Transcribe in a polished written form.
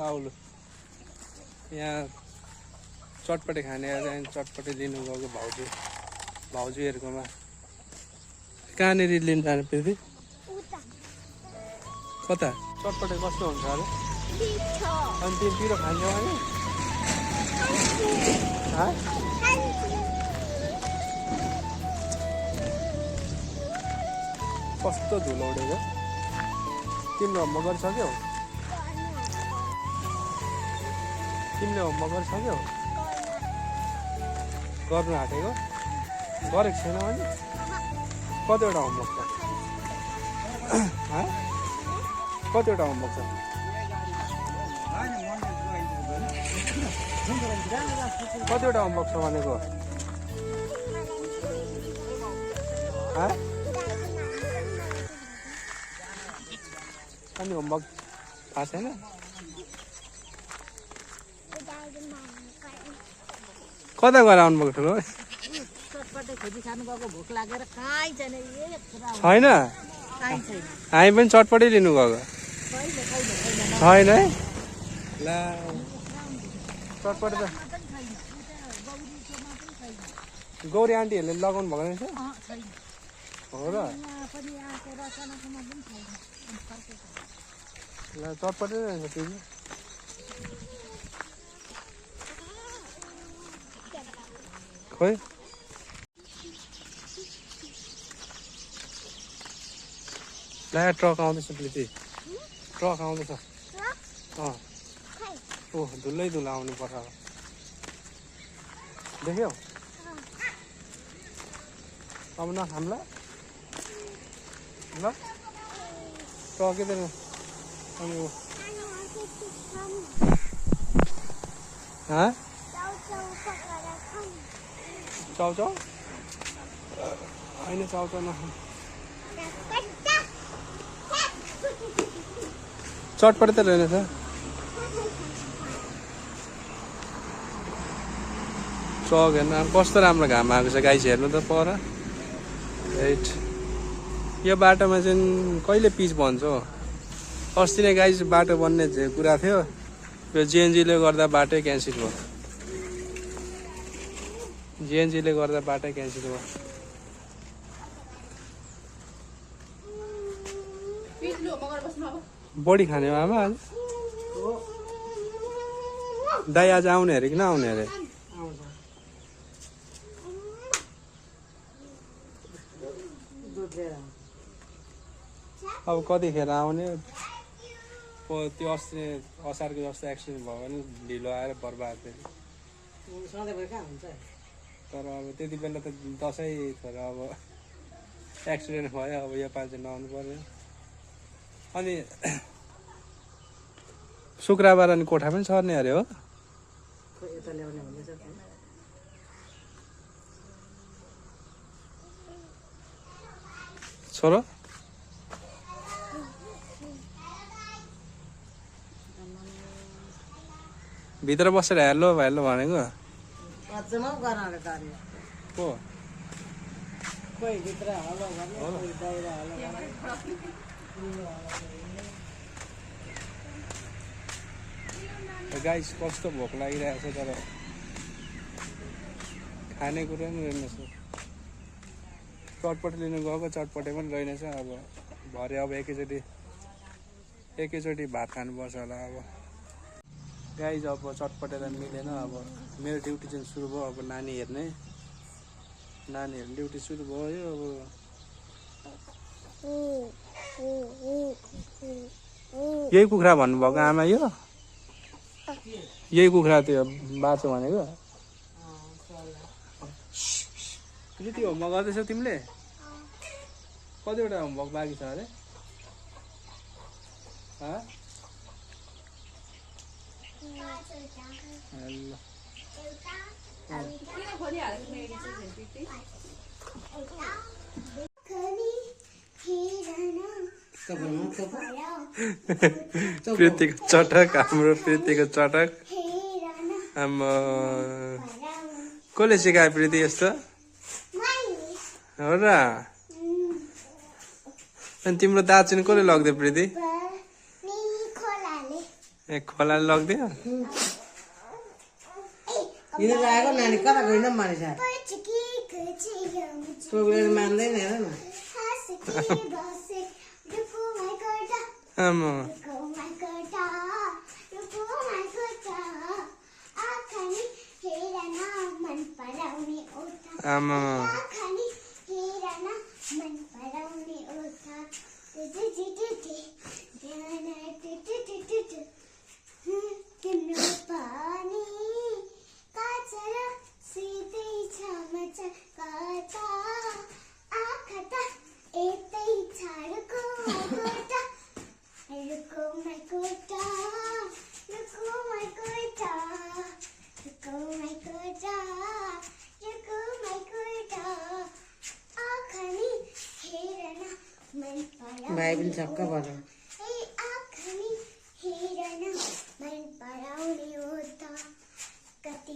आउलो यहाँ चटपटे खाने चटपटे लिनु गएको भाउजूहरूकोमा कहाँनिर लिनु जाने फेरि कता चटपटे कस्तो हुन्छ अरे अनि तिमी पिरो खान्छौ अनि कस्तो धुलो उडेको तिम्रो होमवर्क गरिसक्यौ तिमीले होमवर्क गरिसक्यौ गर्नु आँटेको गरेको छैन भने कतिवटा होमवर्क छ कतिवटा होमवर्क छ कतिवटा होमवर्क छ भनेको अनि होमवर्क थाहा छैन कता गएर आउनुभएको ठुलो छैन हामी पनि चटपटै लिनु गएको छैन है ल चटपटे त गौरी आन्टीहरूले लगाउनु भएको रहेछ हो र ल चटपटे रहेछ त्यो खोइ ला ट्रक आउँदैछ प्लिति ट्रक आउँदैछ ओह धुलै धुलो आउनु पर्छ देख्यौ अब नखाम्ला ल ट्रकै दिनु अनि चाउचाउ होइन चाउचाउ नखाऊ चटपटे त रहेनछ चक हेर्नु कस्तो राम्रो घाम आएको छ गाइस हेर्नु त पर राइट यो बाटोमा चाहिँ कहिले पिच बन्छ हो अस्ति नै गाइस बाटो बन्ने कुरा थियो यो जिएनजीले गर्दा बाटै क्यान्सल भयो जिएनजीले गर्दा बाटै क्यान्सल भयो बढी खाने हो आमा आज दाइ आज आउने अरे कि नआउने अरे अब कतिखेर आउने त्यो अस्ति असारको जस्तो एक्सिडेन्ट भयो भने ढिलो आएर बर्बाद तर अब त्यति बेला त दसैँ छोरा अब एक्सिडेन्ट भयो अब यो पालि चाहिँ नआउनु पर्यो अनि शुक्रबार अनि कोठा पनि सर्ने अरे हो छोरो भित्र बसेर हेलो हेलो भनेको को गाइस कस्तो भोक लागिरहेको छ तर खानेकुरा पनि रहेनछ चटपटे लिनु गएको चटपटे पनि रहेनछ अब भरे अब एकैचोटि भात खानुपर्छ होला अब गाइस अब चटपटे त मिलेन अब मेरो ड्युटी चाहिँ सुरु भयो अब नानीहरू ड्युटी सुरु भयो अब यही कुखुरा भन्नुभएको आमा यो यही कुखुरा त्यो बाँच्यो भनेको कृति होमवर्क गर्दैछौ तिमीले कतिवटा होमवर्क बाँकी छ अरे प्रीतिको चटक हाम्रो प्रीतिको चटक कसले सिकायो प्रीति यस्तो हो र अनि तिम्रो दाँत चाहिँ कसले लग्दै प्रीति ए खोला लग्दियो हिँडेर आएको नानी कता गइन मानिस प्रोग्राम मान्दैन हेर न आमा आमा भाइ पनि छक्क पर्यो कति